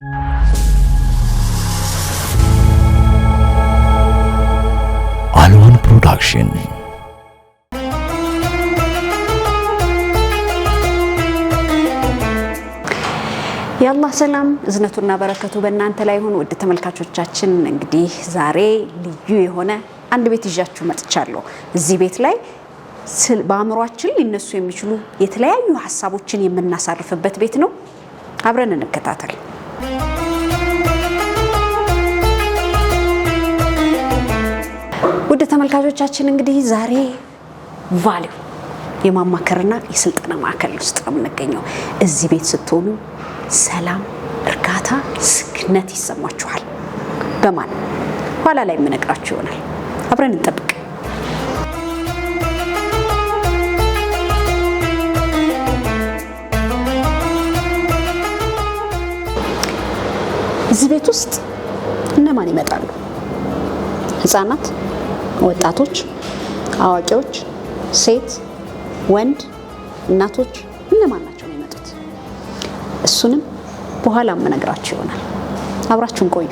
አልዋን Production። የአላህ ሰላም እዝነቱና በረከቱ በእናንተ ላይ ይሁን። ውድ ተመልካቾቻችን፣ እንግዲህ ዛሬ ልዩ የሆነ አንድ ቤት ይዣችሁ መጥቻለሁ። እዚህ ቤት ላይ በአእምሯችን ሊነሱ የሚችሉ የተለያዩ ሀሳቦችን የምናሳርፍበት ቤት ነው። አብረን እንከታተል። ውድ ተመልካቾቻችን፣ እንግዲህ ዛሬ Value የማማከርና የስልጠና ማዕከል ውስጥ ነው የምንገኘው። እዚህ ቤት ስትሆኑ ሰላም፣ እርጋታ፣ ስክነት ይሰማችኋል። በማን ኋላ ላይ የምነግራችሁ ይሆናል። አብረን እንጠብቅ። እዚህ ቤት ውስጥ እነማን ይመጣሉ? ህፃናት፣ ወጣቶች፣ አዋቂዎች፣ ሴት፣ ወንድ፣ እናቶች እነማን ናቸው የሚመጡት? እሱንም በኋላ የምነግራችሁ ይሆናል። አብራችሁን ቆዩ።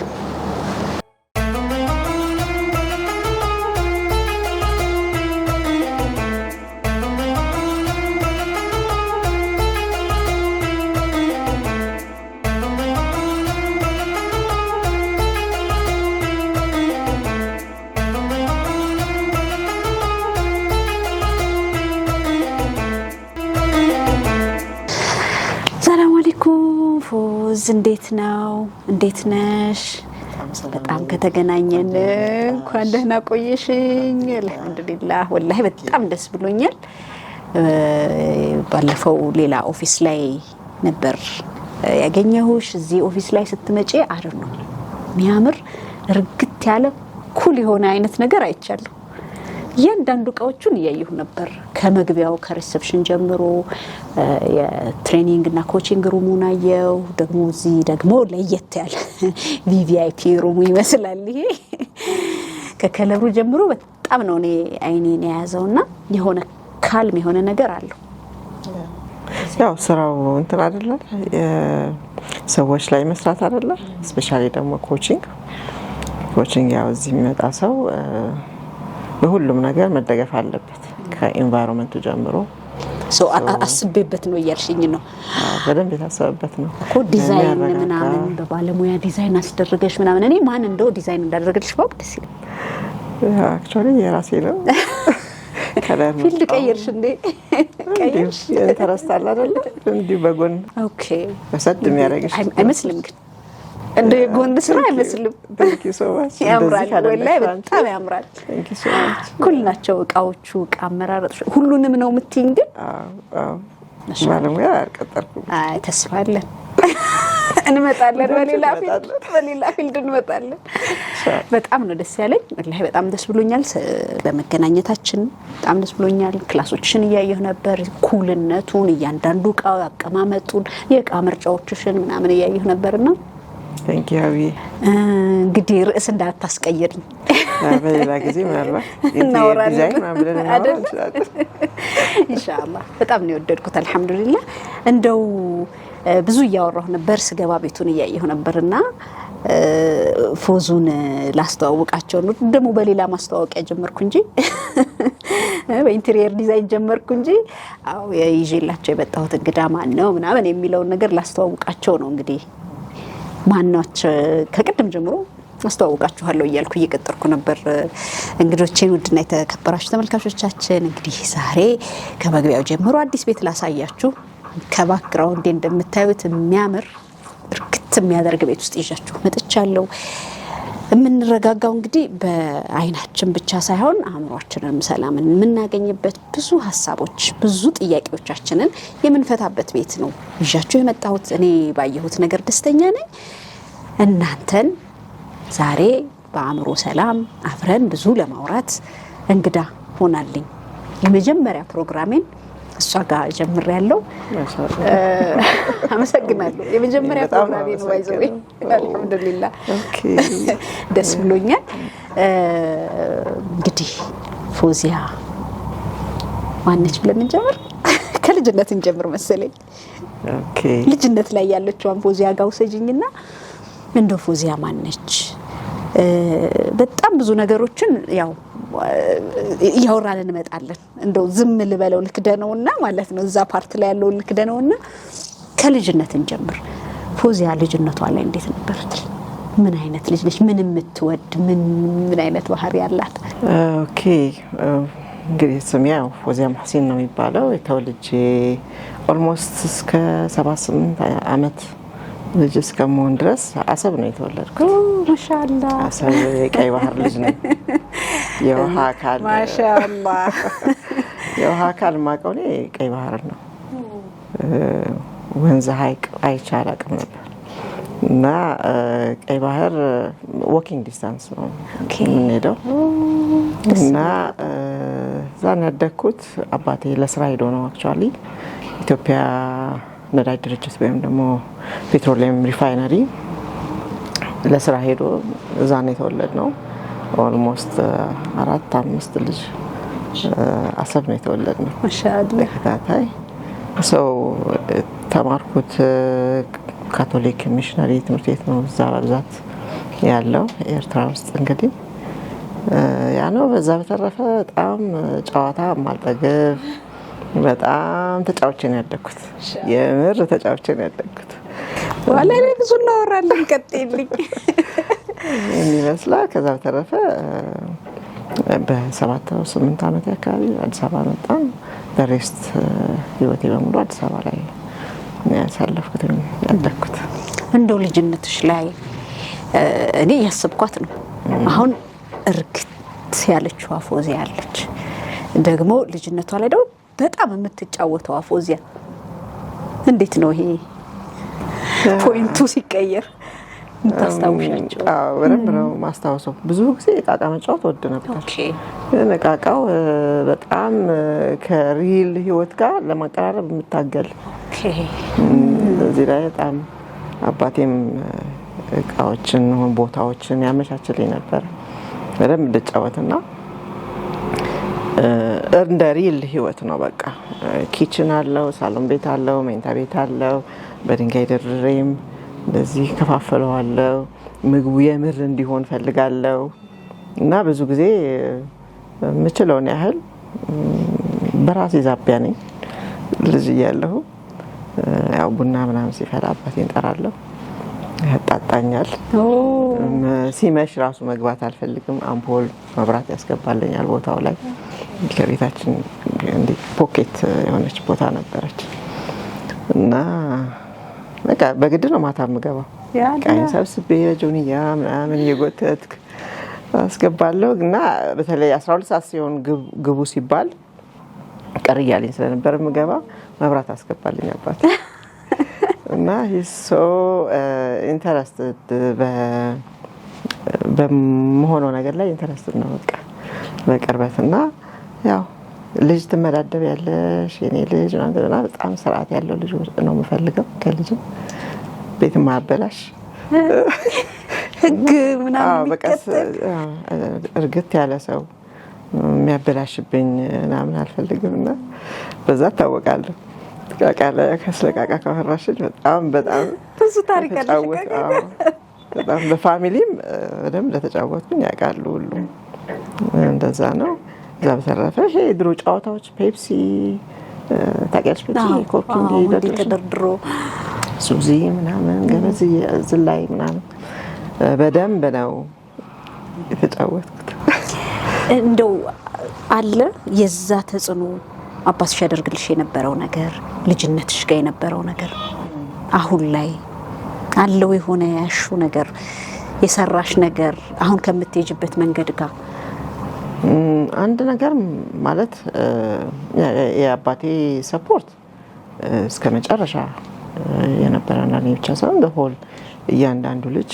ሰላም አለይኩም ፎዝ፣ እንዴት ነው? እንዴት ነሽ? በጣም ከተገናኘን እንኳን ደህና ቆየሽኝ። አልሐምዱሊላህ ወላሂ በጣም ደስ ብሎኛል። ባለፈው ሌላ office ላይ ነበር ያገኘሁሽ። እዚህ office ላይ ስትመጪ አሪፍ ነው፣ የሚያምር እርግት ያለ cool የሆነ አይነት ነገር አይቻለሁ። እያንዳንዱ እቃዎቹን እያየሁ ነበር። ከመግቢያው ከ reception ጀምሮ የ training እና coaching room ኡን አየው። ደግሞ እዚህ ደግሞ ለየት ያለ VVIP room ኡ ይመስላል። ይሄ ከ color ኡ ጀምሮ በጣም ነው እኔ አይኔን የያዘው እና የሆነ calm የሆነ ነገር አለው። ያው ስራው እንትን አይደለ፣ ሰዎች ላይ መስራት አይደለ፣ especially ደግሞ coaching ያው እዚህ የሚመጣ ሰው በሁሉም ነገር መደገፍ አለበት፣ ከ environment ኡ ጀምሮ። አስቤበት ነው እያልሽኝ ነው? በደንብ የታሰበበት ነው። እኮ ዲዛይን ምናምን በባለሙያ ዲዛይን አስደርገሽ ምናምን። እኔ ማን እንደው ዲዛይን እንዳደረገልሽ ባውቅ ደስ ይላል። Actually የራሴ ነው። Field ቀየርሽ እንዴ? ቀየርሽ interest አለ አይደለ? እንዲሁ በጎን Okay ወሰድ የሚያደርግሽ። አይመስልም ግን፣ እንደ የጎን ስራ አይመስልም። ያምራል፣ ወላሂ በጣም ያምራል። Cool ናቸው እቃዎቹ፣ እቃ አመራረጥ ሁሉንም ነው የምትይኝ ግን? ባለሙያ አልቀጠርኩም። አይ ተስፋ አለን፣ እንመጣለን። በሌላ field እንመጣለን። በጣም ነው ደስ ያለኝ። ወላሂ በጣም ደስ ብሎኛል በመገናኘታችን፣ በጣም ደስ ብሎኛል። Class ኦችሽን እያየሁ ነበር፣ cool ነቱን፣ እያንዳንዱ እቃ አቀማመጡን፣ የእቃ ምርጫዎችሽን ምናምን እያየሁ ነበርና Thank you ሀቢ። እንግዲህ ርዕስ እንዳታስቀይርኝ። በሌላ ጊዜ ምናልባት እናወራለን። ዲዛይን ምናምን ብለን እናወራ እንችላለን። ኢንሻአላህ። በጣም ነው የወደድኩት። አልሐምዱሊላህ። እንደው ብዙ እያወራሁ ነበር፣ ስገባ ቤቱን እያየሁ ነበርና ፎዙን ላስተዋውቃቸው ነው። ደግሞ በሌላ ማስተዋወቂያ ጀመርኩ እንጂ፣ በ interior design ጀመርኩ እንጂ፣ አዎ ይዤላቸው የመጣሁት እንግዳ ማን ነው ምናምን የሚለውን ነገር ላስተዋውቃቸው ነው። እንግዲህ ማናች ከቅድም ጀምሮ አስተዋውቃችኋለሁ እያልኩ እየቀጠርኩ ነበር እንግዶቼን። ውድና የተከበራችሁ ተመልካቾቻችን፣ እንግዲህ ዛሬ ከመግቢያው ጀምሮ አዲስ ቤት ላሳያችሁ፣ ከ background ኤ እንደምታዩት የሚያምር እርግት የሚያደርግ ቤት ውስጥ ይዣችሁ መጥቻለሁ። የምንረጋጋው እንግዲህ በአይናችን ብቻ ሳይሆን አእምሯችንንም ሰላምን የምናገኝበት፣ ብዙ ሀሳቦች ብዙ ጥያቄዎቻችንን የምንፈታበት ቤት ነው ይዣችሁ የመጣሁት። እኔ ባየሁት ነገር ደስተኛ ነኝ። እናንተን ዛሬ በአእምሮ ሰላም አብረን ብዙ ለማውራት እንግዳ ሆናልኝ። የመጀመሪያ ፕሮግራሜን እሷ ጋር ጀምሬያለሁ። አመሰግናለሁ። የመጀመሪያ ፕሮግራሜ ነው። By the way አልሐምዱሊላህ ደስ ብሎኛል። እንግዲህ ፎዚያ ማነች ብለን እንጀምር። ከልጅነት እንጀምር መሰለኝ። Okay። ልጅነት ላይ ያለችዋን ፎዚያ ጋር ውሰጂኝና እንደው ፎዚያ ማነች? በጣም ብዙ ነገሮችን ያው እያወራን እንመጣለን። እንደው ዝም ልበለው ልክደነውና ማለት ነው፣ እዛ part ላይ ያለውን ልክደነውና ከልጅነት እንጀምር። ፎዚያ ልጅነቷ ላይ እንዴት ነበረች? ምን አይነት ልጅ ነች? ምን የምትወድ፣ ምን ምን አይነት ባህሪ ያላት? Okay፣ እንግዲህ ስሜ ያው ፎዚያ ሙሕሲን ነው የሚባለው። የተወልጄ almost እስከ 78 ዓመት ልጅ እስከመሆን ድረስ አሰብ ነው የተወለድኩት። ማሻአላ። አሰብ የቀይ ባህር ልጅ ነኝ። የውሃ አካል ማሻአላ። የውሃ አካል የማውቀው እኔ ቀይ ባህር ነው። ወንዝ፣ ሀይቅ አይቼ አላውቅም ነበር እና ቀይ ባህር walking distance ነው የምንሄደው እና እዛ ነው ያደግኩት። አባቴ ለስራ ሄዶ ነው actually፣ ኢትዮጵያ ነዳጅ ድርጅት ወይም ደግሞ petroleum refinery ለስራ ሄዶ እዛ ነው የተወለድነው። Almost አራት አምስት ልጅ አሰብ ነው የተወለድነው። ማሻአላ። ተከታታይ ሰው ተማርኩት። ካቶሊክ ሚሽነሪ ትምህርት ቤት ነው እዛ በብዛት ያለው ኤርትራ ውስጥ፣ እንግዲህ ያ ነው። በዛ በተረፈ በጣም ጨዋታ ማልጠግብ፣ በጣም ተጫውቼ ነው ያደግኩት። የምር ተጫውቼ ነው ያደግኩት። በኋላ ላይ ብዙ እናወራለን። ቀጥይልኝ። የሚመስላል። ከዛ በተረፈ በ7 8 ዓመት አካባቢ አዲስ አበባ መጣን። The rest ህይወቴ በሙሉ አዲስ አበባ ላይ ነው ያሳለፍኩት ያደግኩት። እንደው ልጅነትሽ ላይ እኔ እያሰብኳት ነው አሁን፣ እርግት ያለችዋ ፎዚያ አለች፣ ደግሞ ልጅነቷ ላይ ደግሞ በጣም የምትጫወተዋ ፎዚያ፣ እንዴት ነው ይሄ point ኡ ሲቀየር የምታስታውሻቸው? አዎ፣ በደንብ ነው ማስታወሰው። ብዙ ጊዜ እቃቃ መጫወት ወድ ነበር። ግን እቃቃው በጣም ከ real ህይወት ጋር ለማቀራረብ የምታገል እዚህ ላይ በጣም አባቴም እቃዎችን ቦታዎችን ያመቻችልኝ ነበር በደንብ እንድጫወትና እንደ real ህይወት ነው። በቃ kitchen አለው፣ ሳሎን ቤት አለው፣ መኝታ ቤት አለው። በድንጋይ ደርድሬም እንደዚህ ከፋፍለዋለው። ምግቡ የምር እንዲሆን ፈልጋለው እና ብዙ ጊዜ የምችለውን ያህል በራሴ ዛቢያ ነኝ። ልጅ እያለሁ ያው ቡና ምናምን ሲፈላ አባቴን እጠራለሁ፣ ያጣጣኛል። ሲመሽ ራሱ መግባት አልፈልግም። አምፖል መብራት ያስገባልኛል ቦታው ላይ። ከቤታችን እንዲህ pocket የሆነች ቦታ ነበረች እና በቃ በግድ ነው ማታ የምገባው። ዕቃዬን ሰብስቤ በጆንያ ምናምን እየጎተትክ አስገባለሁ እና በተለይ 12 ሰዓት ሲሆን ግቡ ሲባል ቅር እያለኝ ስለነበር የምገባ መብራት አስገባልኝ አባቴ እና he's so interested፣ በመሆነው ነገር ላይ interested ነው በቃ በቅርበት። እና ያው ልጅ ትመዳደብ ያለሽ የኔ ልጅ ምናምን፣ በጣም ስርዓት ያለው ልጅ ነው የምፈልገው፣ ከልጅም ቤት ማያበላሽ ህግ ምናምን በቃ የሚከተል። እርግት ያለ ሰው፣ የሚያበላሽብኝ ምናምን አልፈልግም እና በዛ እታወቃለሁ። ቃቃ ላይ ስለ ቃቃ ካወራሽኝ በጣም በጣም ብዙ ታሪክ አለሽ። አዎ፣ በጣም በ family ም በደንብ እንደተጫወትኩኝ ያውቃሉ ሁሉም። እንደዛ ነው። እዛ በተረፈ ይሄ የድሮ ጨዋታዎች ፔፕሲ ታውቂያለሽ? ፔፕሲ ኮርኪ እንዲህ ተደርድሮ። ሱዚ ምናምን፣ ገበዝ ዝላይ ምናምን በደንብ ነው የተጫወትኩት። እንደው አለ የዛ ተጽዕኖ፣ አባትሽ ያደርግልሽ የነበረው ነገር፣ ልጅነትሽ ጋር የነበረው ነገር አሁን ላይ አለው፣ የሆነ ያሹ ነገር፣ የሰራሽ ነገር አሁን ከምትሄጅበት መንገድ ጋር? አንድ ነገር ማለት የአባቴ support እስከ መጨረሻ የነበረና እኔ ብቻ ሳይሆን whole እያንዳንዱ ልጅ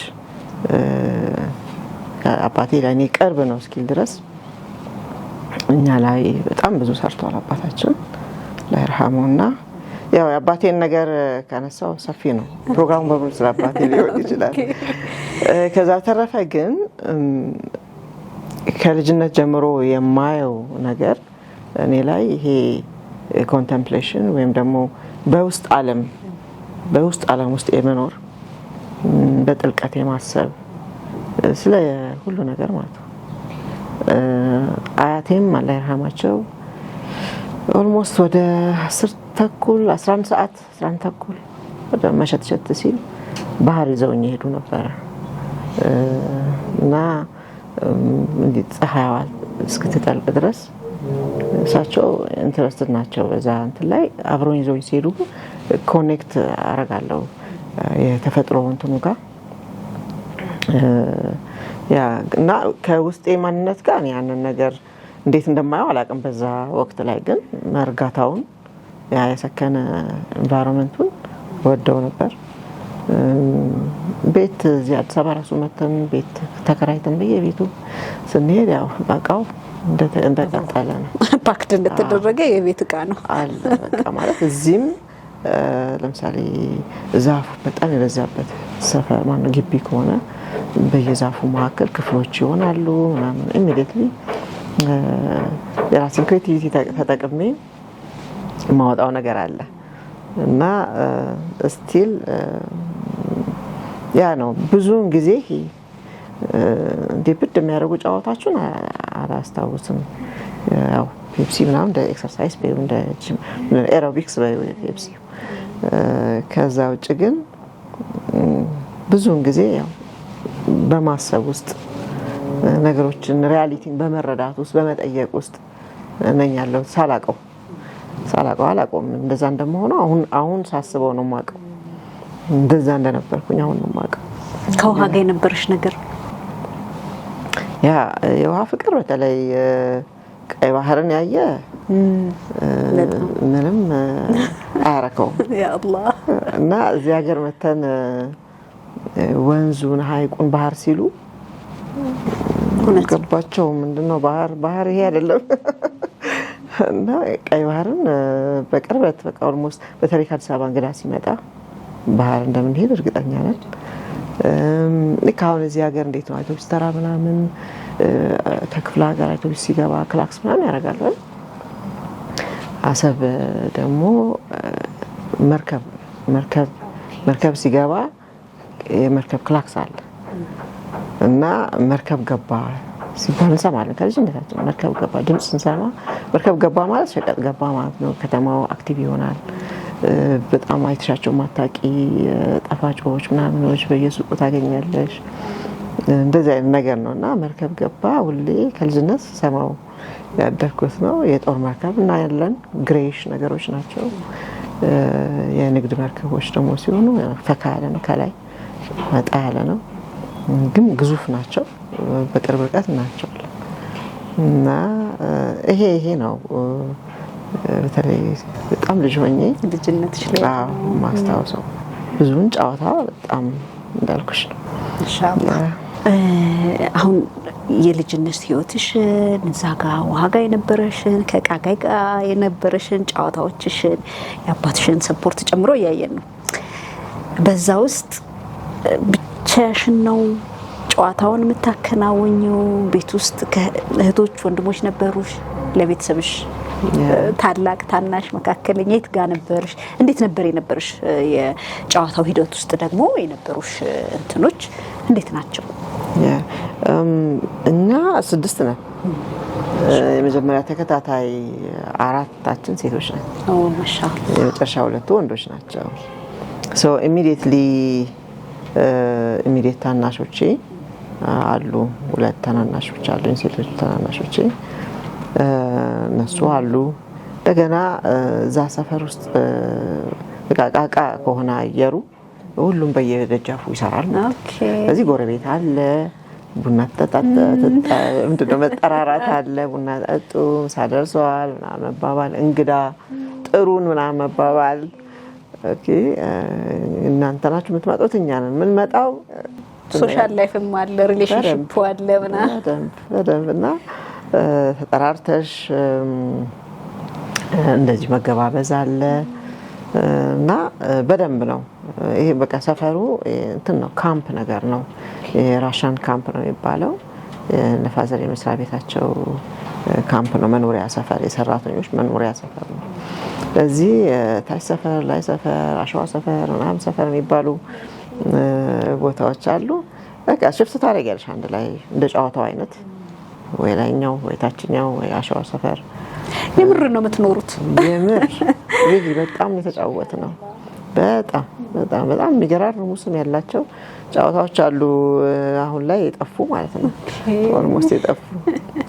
አባቴ ለእኔ ቅርብ ነው እስኪል ድረስ እኛ ላይ በጣም ብዙ ሰርቷል አባታችን ላይርሃሙ። እና ያው የአባቴን ነገር ካነሳው ሰፊ ነው ፕሮግራሙ፣ በሙሉ ስለ አባቴ ሊሆን ይችላል። ከዛ በተረፈ ግን ከልጅነት ጀምሮ የማየው ነገር እኔ ላይ ይሄ Contemplation ወይም ደግሞ በውስጥ ዓለም ውስጥ የመኖር፣ በጥልቀት የማሰብ ስለ ሁሉ ነገር ማለት ነው። አያቴም አላህ ይርሃማቸው almost ወደ 10:30፣ 11 ሰዓት፣ 11:30 ወደ መሸትሸት ሲል ባህር ይዘውኝ ይሄዱ ነበረ እና እንዲህ ፀሐይዋ እስክትጠልቅ ድረስ እሳቸው interested ናቸው በዛ እንትን ላይ። አብረውኝ ይዘውኝ ሲሄዱ connect አረጋለሁ የተፈጥሮ እንትኑ ጋር yeah እና ከውስጤ ማንነት ጋር እኔ ያንን ነገር እንዴት እንደማየው አላውቅም። በዛ ወቅት ላይ ግን መርጋታውን፣ ያ የሰከነ environment ኡን ወደው ነበር። ቤት እዚህ አዲስ አበባ ራሱ መተን ቤት ተከራይተን በየቤቱ ስንሄድ ያው እቃው እንደቀጠለ ነው። Packed እንደተደረገ የቤት እቃ ነው። አለ በቃ። ማለት እዚህም ለምሳሌ ዛፉ በጣም የበዛበት ሰፈር ማነው ግቢ ከሆነ በየዛፉ መካከል ክፍሎች ይሆናሉ ምናምን። Immediately የራሴን creativity ተጠቅሜ የማወጣው ነገር አለ እና still ያ ነው። ብዙውን ጊዜ እንዲህ ብድ የሚያደርጉ ጨዋታዎችን አላስታውስም። ያው ፔፕሲ ምናምን እንደ exercise በይው፣ እንደ aerobics በይው ፔፕሲ። ከዛ ውጭ ግን ብዙውን ጊዜ ያው በማሰብ ውስጥ፣ ነገሮችን reality ን በመረዳት ውስጥ፣ በመጠየቅ ውስጥ ነኝ ያለሁት። ሳላቀው አላውቀውም እንደዛ እንደመሆነው። አሁን አሁን ሳስበው ነው የማውቀው። እንደዛ እንደነበርኩኝ አሁን ነው የማውቀው። ከውሃ ጋር የነበረሽ ነገር? Yeah፣ የውሃ ፍቅር፣ በተለይ ቀይ ባህርን ያየ ምንም አያረከውም። ያ አላህ። እና እዚህ ሀገር መተን ወንዙን፣ ሀይቁን ባህር ሲሉ ገባቸው። ምንድነው ባህር? ባህር ይሄ አይደለም። እና ቀይ ባህርን በቅርበት በቃ almost በተለይ ከአዲስ አበባ እንግዳ ሲመጣ ባህር እንደምንሄድ እርግጠኛ ነን። ልክ አሁን እዚህ ሀገር እንዴት ነው አውቶቡስ ተራ ምናምን ከክፍለ ሀገር አውቶቡስ ሲገባ ክላክስ ምናምን ያደርጋሉ አይደል? አሰብ ደግሞ መርከብ ሲገባ የመርከብ ክላክስ አለ እና መርከብ ገባ ሲባል እንሰማለን። ከልጅነታችን መርከብ ገባ ድምፅ ስንሰማ መርከብ ገባ ማለት ሸቀጥ ገባ ማለት ነው። ከተማው active ይሆናል። በጣም አይተሻቸው ማታቂ ጣፋጮች ምናምኖች በየሱቁ ታገኛለሽ። እንደዚህ አይነት ነገር ነው እና መርከብ ገባ ሁሌ ከልጅነት ሰማው ያደግኩት ነው። የጦር መርከብ እናያለን። Greyish ነገሮች ናቸው። የንግድ መርከቦች ደግሞ ሲሆኑ ፈካ ያለ ነው፣ ከላይ ወጣ ያለ ነው፣ ግን ግዙፍ ናቸው። በቅርብ ርቀት እናያቸዋለን። እና ይሄ ይሄ ነው በተለይ በጣም ልጅ ሆኜ ልጅነትሽ ላይ ማስታውሰው። ብዙውን ጨዋታ በጣም እንዳልኩሽ ነው። ኢንሻአላህ። አሁን የልጅነት ህይወትሽን፣ እዛ ጋ ውሃ ጋ የነበረሽን፣ ከእቃ ጋ የነበረሽን ጨዋታዎችሽን፣ የአባትሽን support ጨምሮ እያየን ነው። በዛ ውስጥ ብቻሽን ነው ጨዋታውን የምታከናውኘው? ቤት ውስጥ እህቶች ወንድሞች ነበሩሽ? ለቤተሰብሽ ታላቅ፣ ታናሽ፣ መካከለኛ የት ጋ ነበርሽ? እንዴት ነበር የነበርሽ? የጨዋታው ሂደት ውስጥ ደግሞ የነበሩሽ እንትኖች እንዴት ናቸው? እኛ ስድስት ነን። የመጀመሪያ ተከታታይ አራታችን ሴቶች ነን። ማሻአላህ። የመጨረሻ ሁለቱ ወንዶች ናቸው። So immediately immediate ታናሾቼ አሉ። ሁለት ታናናሾች አሉኝ፣ ሴቶች ታናናሾቼ እነሱ አሉ። እንደገና እዛ ሰፈር ውስጥ እቃ እቃ ከሆነ አየሩ ሁሉም በየደጃፉ ይሰራል ማለት ነው። እዚህ ጎረቤት አለ፣ ቡና ምንድን ነው መጠራራት አለ። ቡና ጠጡ፣ ምሳ ደርሰዋል ምናምን መባባል፣ እንግዳ ጥሩን ምናምን መባባል። Okay፣ እናንተ ናችሁ የምትመጡት፣ እኛ ነን የምንመጣው። Social life ም አለ፣ relationship አለ ምናምን። በደንብ በደንብ። እና ተጠራርተሽ እንደዚህ መገባበዝ አለ እና በደንብ ነው። ይሄ በቃ ሰፈሩ እንትን ነው፣ ካምፕ ነገር ነው። የ Russian camp ነው የሚባለው። እነ father የመስሪያ ቤታቸው ካምፕ ነው፣ መኖሪያ ሰፈር፣ የሰራተኞች መኖሪያ ሰፈር ነው። ለዚህ ታች ሰፈር፣ ላይ ሰፈር፣ አሸዋ ሰፈር ምናምን ሰፈር የሚባሉ ቦታዎች አሉ። በቃ shift ታደርጊያለሽ አንድ ላይ እንደ ጨዋታው አይነት፣ ወይ ላይኛው ወይ ታችኛው ወይ አሸዋ ሰፈር። የምር ነው የምትኖሩት? የምር really በጣም የተጫወትነው። በጣም በጣም በጣም የሚገራርሙ ስም ያላቸው ጨዋታዎች አሉ። አሁን ላይ የጠፉ ማለት ነው፣ almost የጠፉ፣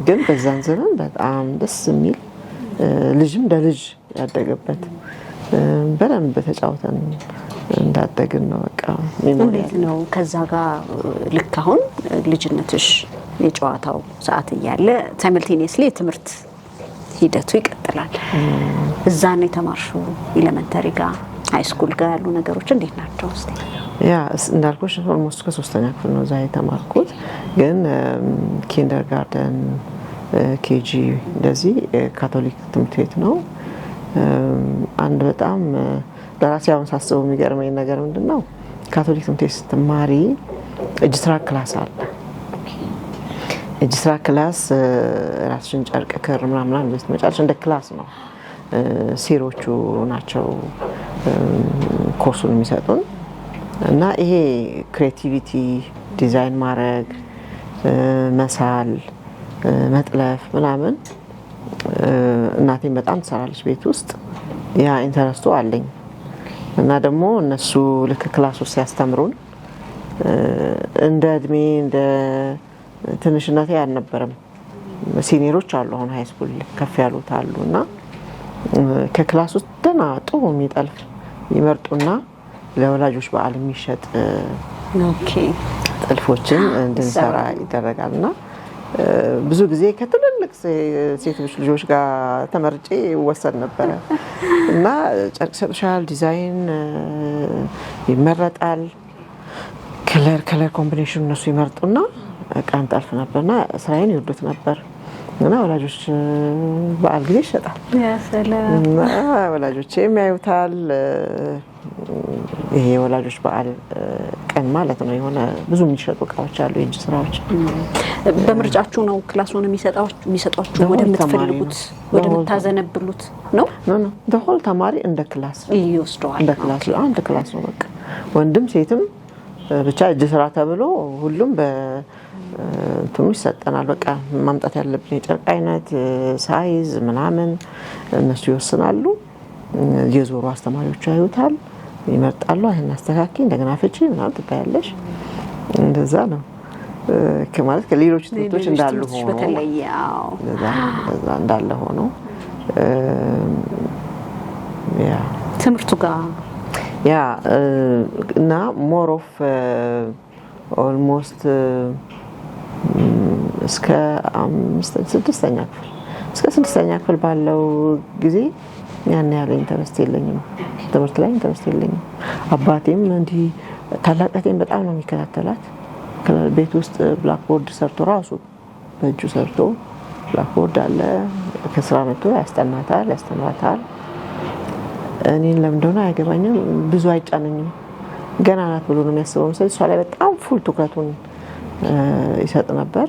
ግን በዛን ዘመን በጣም ደስ የሚል፣ ልጅም እንደ ልጅ ያደገበት፣ በደንብ ተጫውተን እንዳደግን ነው። በቃ memory እንዴት ነው ከዛ ጋር ልክ አሁን ልጅነትሽ የጨዋታው ሰዓት እያለ simultaneously የትምህርት ሂደቱ ይቀጥላል። እዛ ነው የተማርሽው? Elementary ጋር high school ጋር ያሉ ነገሮች እንዴት ናቸው? እስቲ። Yeah፣ እንዳልኩሽ almost ከ3ኛ ክፍል ነው እዛ የተማርኩት። ግን kindergarten፣ KG እንደዚህ ካቶሊክ ትምህርት ቤት ነው። አንድ በጣም ለራሴ አሁን ሳስበው የሚገርመኝ ነገር ምንድን ነው? ካቶሊክ ትምህርት ቤት ስትማሪ እጅ ስራ class አለ። እጅ ስራ class ራስሽን ጨርቅ፣ ክር ምናምን ይዘሽ ትመጫለሽ። እንደ class ነው። Sir ኦቹ ናቸው ኮርሱን የሚሰጡን እና ይሄ creativity፣ design ማድረግ፣ መሳል፣ መጥለፍ ምናምን፣ እናቴን በጣም ትሰራለች ቤት ውስጥ። ያ interest ኡ አለኝ እና ደግሞ እነሱ ልክ class ውስጥ ሲያስተምሩን እንደ እድሜ እንደ ትንሽነቴ አልነበረም። Senior ኦች አሉ፣ አሁን high school ከፍ ያሉት አሉ እና ከ class ውስጥ ደህና ጥሩ የሚጠልፍ ይመርጡና ለወላጆች በዓል የሚሸጥ ጥልፎችን እንድንሰራ ይደረጋል እና ብዙ ጊዜ ከትልልቅ ሴቶች ልጆች ጋር ተመርጬ ይወሰድ ነበረ እና ጨርቅ ይሰጡሻል፣ ዲዛይን ይመረጣል፣ color combination እነሱ ይመርጡና እቃ እንጠልፍ ነበርና ስራዬን ይወዱት ነበር እና ወላጆች በዓል ጊዜ ይሸጣል እና ወላጆቼም ያዩታል። ይሄ የወላጆች በዓል ቀን ማለት ነው። የሆነ ብዙ የሚሸጡ እቃዎች አሉ፣ የእጅ ስራዎች። በምርጫችሁ ነው class ኡን የሚሰጧችሁ? ወደምትፈልጉት ወደምታዘነብሉት ነው? No፣ whole ተማሪ እንደ class ይወስደዋል። እንደ class፣ አንድ class ነው በቃ፣ ወንድም ሴትም ብቻ እጅ ስራ ተብሎ ሁሉም በእንትኑ ይሰጠናል። በቃ ማምጣት ያለብን የጨርቅ አይነት፣ size ምናምን እነሱ ይወስናሉ። የዞሩ አስተማሪዎቹ ያዩታል፣ ይመርጣሉ። ይህን አስተካኪ፣ እንደገና ፍቺ ምናምን ትባያለሽ። እንደዛ ነው ማለት ከሌሎች ትምህርቶች እንዳሉ ሆኖ በተለየ እንደዛ እንዳለ ሆኖ yeah። ትምህርቱ ጋር። Yeah፣ እና more of almost እስከ ስድስተኛ ክፍል፣ እስከ 6ኛ ክፍል ባለው ጊዜ ያን ያህል interest የለኝም፣ ትምህርት ላይ interest የለኝም። አባቴም እንዲህ ታላቅ እህቴን በጣም ነው የሚከታተላት። ቤት ውስጥ blackboard ሰርቶ፣ ራሱ በእጁ ሰርቶ blackboard አለ። ከስራ መጥቶ ያስጠናታል፣ ያስተምራታል። እኔን ለምን እንደሆነ አይገባኝም፣ ብዙ አይጫነኝም። ገና ናት ብሎ ነው የሚያስበው መሰለኝ። እሷ ላይ በጣም full ትኩረቱን ይሰጥ ነበር።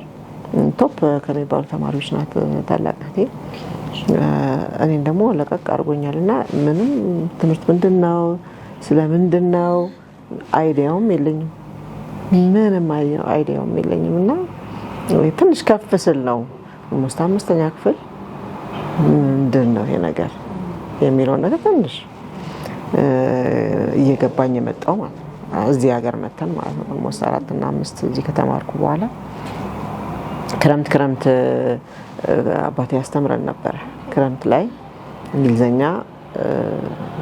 Top ከሚባሉ ተማሪዎች ናት ታላቅ እህቴ። እኔን ደግሞ ለቀቅ አድርጎኛል እና ምንም ትምህርት ምንድን ነው፣ ስለ ምንድን ነው idea ውም የለኝም። ምንም idea ውም የለኝም እና ትንሽ ከፍ ስል ነው almost 5ኛ ክፍል ምንድን ነው ይሄ ነገር የሚለውን ነገር ትንሽ እየገባኝ የመጣው ማለት ነው። እዚህ ሀገር መተን ማለት ነው። Almost 4 እና 5 እዚህ ከተማርኩ በኋላ ክረምት ክረምት አባቴ ያስተምረን ነበረ። ክረምት ላይ እንግሊዘኛ፣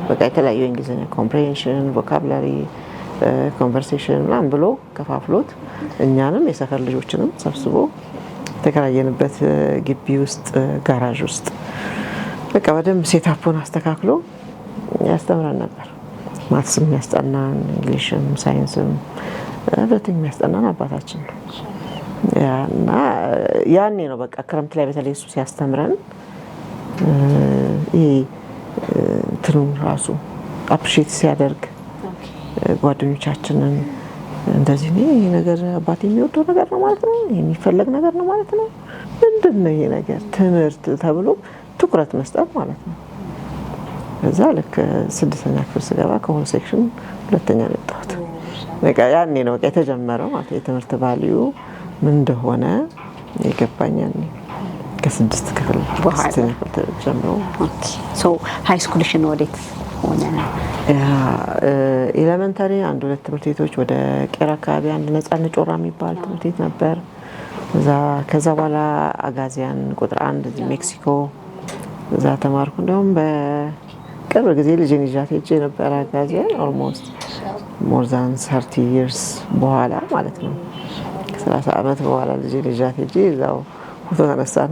በቃ የተለያዩ የእንግሊዝኛ comprehension፣ vocabulary፣ conversation ምናምን ብሎ ከፋፍሎት እኛንም የሰፈር ልጆችንም ሰብስቦ የተከራየንበት ግቢ ውስጥ ጋራዥ ውስጥ በቃ በደንብ setup ኡን አስተካክሎ ያስተምረን ነበር። Maths ም የሚያስጠናን፣ English ም፣ ሳይንስም everything የሚያስጠናን አባታችን ነው። እና ያኔ ነው በቃ ክረምት ላይ በተለይ እሱ ሲያስተምረን ይሄ እንትኑን ራሱ appreciate ሲያደርግ ጓደኞቻችንን እንደዚህ፣ ይሄ ነገር አባቴ የሚወደው ነገር ነው ማለት ነው፣ የሚፈለግ ነገር ነው ማለት ነው፣ ምንድን ምንድን ነው ይሄ ነገር ትምህርት ተብሎ ትኩረት መስጠት ማለት ነው። ከዛ ልክ ስድስተኛ ክፍል ስገባ ከ whole section ሁለተኛ ነው የወጣሁት። በቃ ያኔ ነው በቃ የተጀመረው ማለት ነው። የትምህርት value ምን እንደሆነ የገባኝ ያኔ ከስድስት ክፍል በኋላ። ስድስተኛ ክፍል ጀምሮ። So high school ሽን ወዴት ሆነ? Elementary አንድ ሁለት ትምህርት ቤቶች፣ ወደ ቄራ አካባቢ አንድ ነጻነት ጮራ የሚባል ትምህርት ቤት ነበር። እዛ፣ ከዛ በኋላ አጋዚያን ቁጥር 1 እዚህ ሜክሲኮ እዛ ተማርኩ። እንዲሁም በቅርብ ጊዜ ልጄን ይዣት ሄጄ ነበር አጋዚያን፣ almost more than 30 years በኋላ ማለት ነው። ከ30 ዓመት በኋላ ልጄን ይዣት ሄጄ እዛው ፎቶ ተነሳን።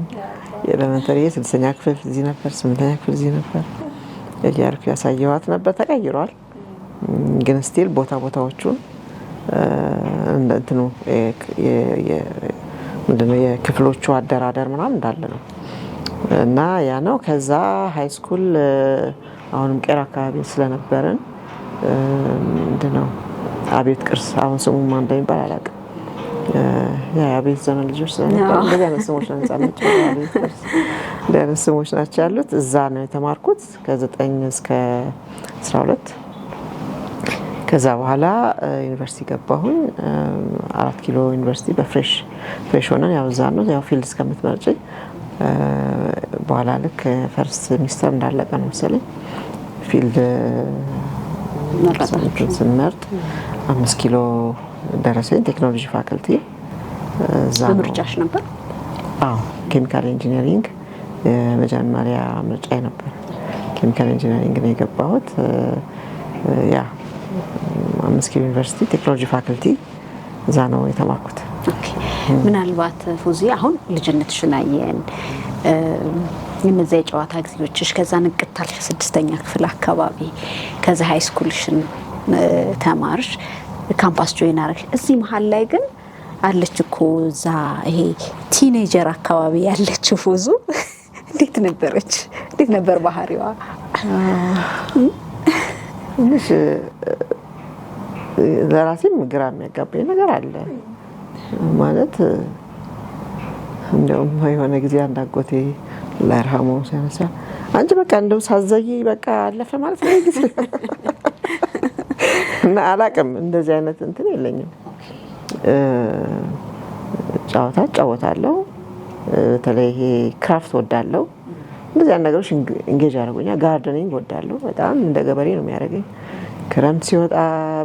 የ elementary ስድስተኛ ክፍል እዚህ ነበር፣ ስምንተኛ ክፍል እዚህ ነበር እያልኩ ያሳየዋት ነበር። ተቀይሯል፣ ግን still ቦታ ቦታዎቹን እንትኑ ምንድነው የክፍሎቹ አደራደር ምናምን እንዳለ ነው እና ያ ነው። ከዛ high school አሁንም ቄራ አካባቢ ስለነበርን ምንድነው አብዮት ቅርስ፣ አሁን ስሙ ማን እንደሚባል አላውቅም። የአብዮት ዘመን ልጆች ስለነበሩ እንደዚህ አይነት ስሞች ነው፣ ነጻነት ጮራ፣ አብዮት ቅርስ፣ እንደዚህ አይነት ስሞች ናቸው ያሉት። እዛ ነው የተማርኩት ከ9 እስከ 12። ከዛ በኋላ ዩኒቨርሲቲ ገባሁኝ። አራት ኪሎ ዩኒቨርሲቲ በ fresh ሆነን ያው እዛ ነው ያው field እስከምትመርጪ፣ በኋላ ልክ first semester እንዳለቀ ነው መሰለኝ field መረጣችሁ? ስንመርጥ 5 ኪሎ ደረሰኝ፣ ቴክኖሎጂ ፋክልቲ እዛ ነው። በምርጫሽ ነበር? አዎ፣ chemical engineering የመጀመሪያ ምርጫ ነበር። Chemical engineering ነው የገባሁት። Yeah፣ 5 ኪሎ ዩኒቨርሲቲ ቴክኖሎጂ ፋክልቲ እዛ ነው የተማርኩት። Okay። ምናልባት ፎዚ አሁን ልጅነትሽን አየን፣ እነዚያ የጨዋታ ጊዜዎችሽ፣ ከዛ ንቅት አልሽ ስድስተኛ ክፍል አካባቢ፣ ከዛ high school ሽን ተማርሽ፣ campus join አረግሽ። እዚህ መሀል ላይ ግን አለች እኮ እዛ ይሄ teenager አካባቢ ያለችው ፎዙ እንዴት ነበረች? እንዴት ነበር ባህሪዋ? ትንሽ ለራሴም ግራ የሚያጋባኝ ነገር አለ። ማለት እንዲያውም የሆነ ጊዜ አንድ አጎቴ ላይርሃሞ ሲያነሳ አንቺ በቃ እንደው ሳዘይ በቃ አለፈ ማለት ነው ጊዜ እና አላቅም፣ እንደዚህ አይነት እንትን የለኝም። ጨዋታ እጫወታለሁ። በተለይ ይሄ craft ወዳለሁ። እንደዚህ አይነት ነገሮች engage ያደርጉኛል። Gardening ወዳለሁ። በጣም እንደ ገበሬ ነው የሚያደርገኝ። ክረምት ሲወጣ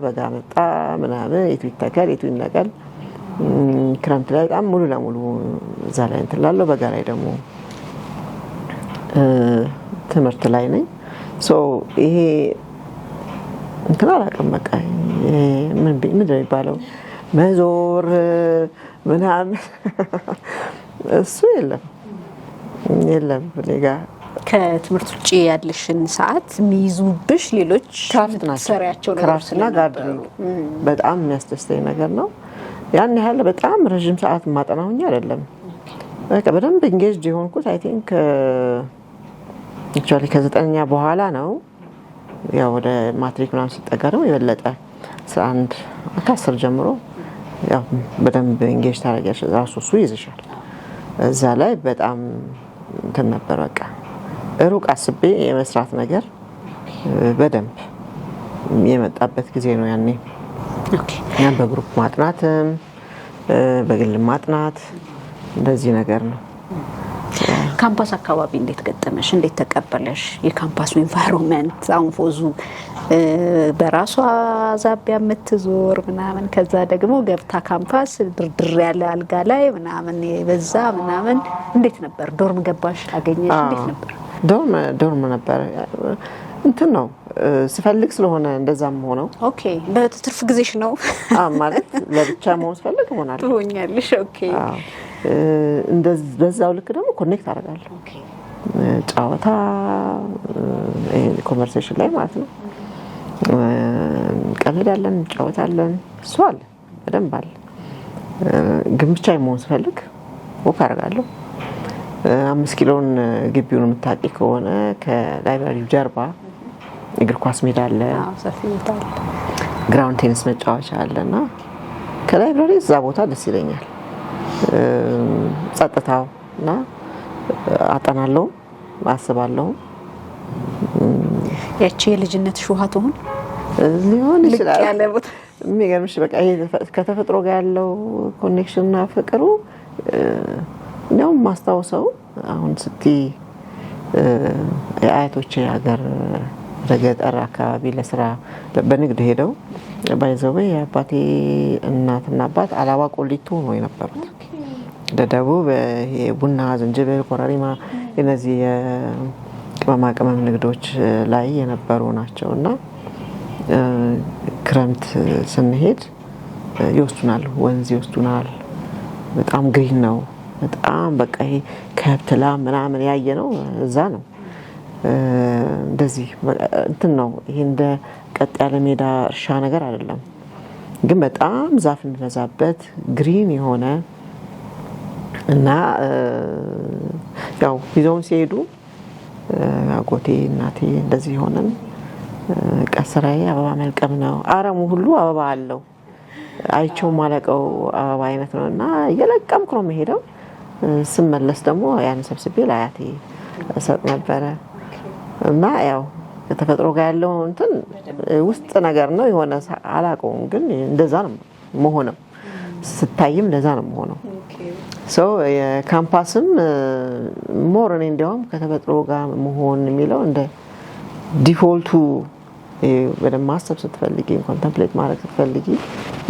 በጋ መጣ ምናምን የቱ ይተከል የቱ ይነቀል። ክረምት ላይ በጣም ሙሉ ለሙሉ እዛ ላይ እንትን እላለሁ። በጋ ላይ ደግሞ ትምህርት ላይ ነኝ። So ይሄ እንትን አላውቅም። በቃ ምንድን ነው የሚባለው መዞር ምናምን እሱ የለም የለም እኔ ጋ። ከትምህርት ውጭ ያለሽን ሰዓት የሚይዙብሽ ሌሎች Craft ናቸው። የምትሰሪያቸው ነገሮች Craft ና ስለነበሩ። Gardening በጣም የሚያስደስተኝ ነገር ነው። ያን ያህል በጣም ረዥም ሰዓት ማጠናሁኝ አይደለም። በቃ በደንብ engaged የሆንኩት I think actually ከዘጠነኛ በኋላ ነው። ያው ወደ ማትሪክ ምናምን ሲጠጋ ደግሞ የበለጠ 11 ከ10 ጀምሮ ያው በደንብ engage ታደርጊያለሽ። ራሱ እሱ ይይዝሻል። እዛ ላይ በጣም እንትን ነበር፣ በቃ ሩቅ አስቤ የመስራት ነገር በደንብ የመጣበት ጊዜ ነው ያኔ። ያን በ group ማጥናትም በግል ማጥናት እንደዚህ ነገር ነው። ካምፓስ አካባቢ እንዴት ገጠመሽ? እንዴት ተቀበለሽ? የ campus ኡ environment አሁን ፎዙ በራሷ ዛቢያ የምትዞር ምናምን፣ ከዛ ደግሞ ገብታ ካምፓስ ድርድር ያለ አልጋ ላይ ምናምን የበዛ ምናምን እንዴት ነበር? Dorm ገባሽ አገኘሽ? እንዴት ነበር? Dorm ነበር፣ እንትን ነው ስፈልግ ስለሆነ እንደዛም ሆነው። Okay፣ በትርፍ ጊዜሽ ነው። ማለት ለብቻ መሆን ስፈልግ እሆናለሁ። ትሆኛለሽ። Okay። በዛው ልክ ደግሞ connect አደርጋለሁ። ጨዋታ፣ conversation ላይ ማለት ነው። እንቀልዳለን፣ እንጫወታለን። እሱ አለ፣ በደንብ አለ። ግን ብቻዬን መሆን ስፈልግ walk አደርጋለሁ። 5 ኪሎን ግቢውን የምታውቂ ከሆነ ከ library ው ጀርባ እግር ኳስ ሜዳ አለ፣ ሰፊ ቦታ አለ። Ground tennis መጫወቻ አለ እና ከ library እዛ ቦታ ደስ ይለኛል። ጸጥታው እና አጠናለሁም አስባለሁም። ያቺ የልጅነት ውሃ ትሆን ሊሆን ልቅ ይችላል። ያለ ቦታ። የሚገርምሽ በቃ ይሄ ከተፈጥሮ ጋር ያለው connection እና ፍቅሩ፣ እንዲያውም ማስታውሰው አሁን ስትይ የአያቶቼ ሀገር ወደ ገጠር አካባቢ ለስራ በንግድ ሄደው፣ by the way የአባቴ እናትና አባት አላባ ቆሊቶ ነው የነበሩት። ለደቡብ ይሄ ቡና፣ ዝንጅብል፣ ኮረሪማ እነዚህ የቅመማ ቅመም ንግዶች ላይ የነበሩ ናቸው እና ክረምት ስንሄድ ይወስዱናል፣ ወንዝ ይወስዱናል። በጣም green ነው። በጣም በቃ ይሄ ከብት፣ ላም ምናምን ያየ ነው እዛ ነው። እንደዚህ እንትን ነው፣ ይሄ እንደ ቀጥ ያለ ሜዳ እርሻ ነገር አይደለም፣ ግን በጣም ዛፍ የሚበዛበት green የሆነ እና ያው ይዘውን ሲሄዱ አጎቴ እናቴ እንደዚህ ሆነን በቃ ስራዬ አበባ መልቀም ነው። አረሙ ሁሉ አበባ አለው። አይቼው ማለቀው አበባ አይነት ነው እና እየለቀምኩ ነው የምሄደው። ስመለስ ደግሞ ያን ሰብስቤ ለአያቴ እሰጥ ነበረ እና ያው ከተፈጥሮ ጋር ያለው እንትን ውስጥ ነገር ነው የሆነ አላውቀውም፣ ግን እንደዛ ነው መሆነው። ስታይም እንደዛ ነው መሆነው። So የ campus ም more እኔ እንዲያውም ከተፈጥሮ ጋር መሆን የሚለው እንደ default ኡ በደንብ ማሰብ ስትፈልጊ፣ contemplate ማድረግ ስትፈልጊ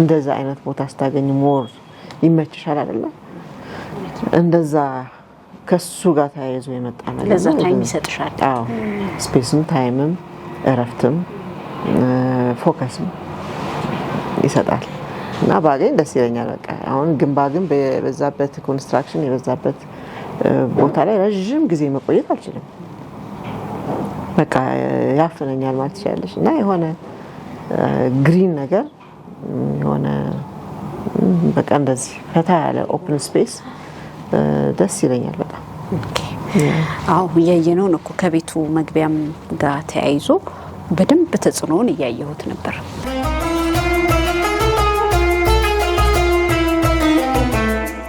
እንደዛ አይነት ቦታ ስታገኝ more ይመችሻል አይደለ? እንደዛ ከሱ ጋር ተያይዞ የመጣ ነገር ለዛ ነው። time ይሰጥሻል። አዎ፣ space ም time ም እረፍትም focus ም ይሰጣል እና ባገኝ ደስ ይለኛል። በቃ አሁን ግንባ ግንብ የበዛበት፣ construction የበዛበት ቦታ ላይ ረዥም ጊዜ መቆየት አልችልም። በቃ ያፍነኛል ማለት ትችላለሽ። እና የሆነ green ነገር የሆነ በቃ እንደዚህ ፈታ ያለ open space ደስ ይለኛል በጣም። አዎ፣ እያየነው ነው እኮ፣ ከቤቱ መግቢያም ጋር ተያይዞ በደንብ ተጽዕኖውን እያየሁት ነበር።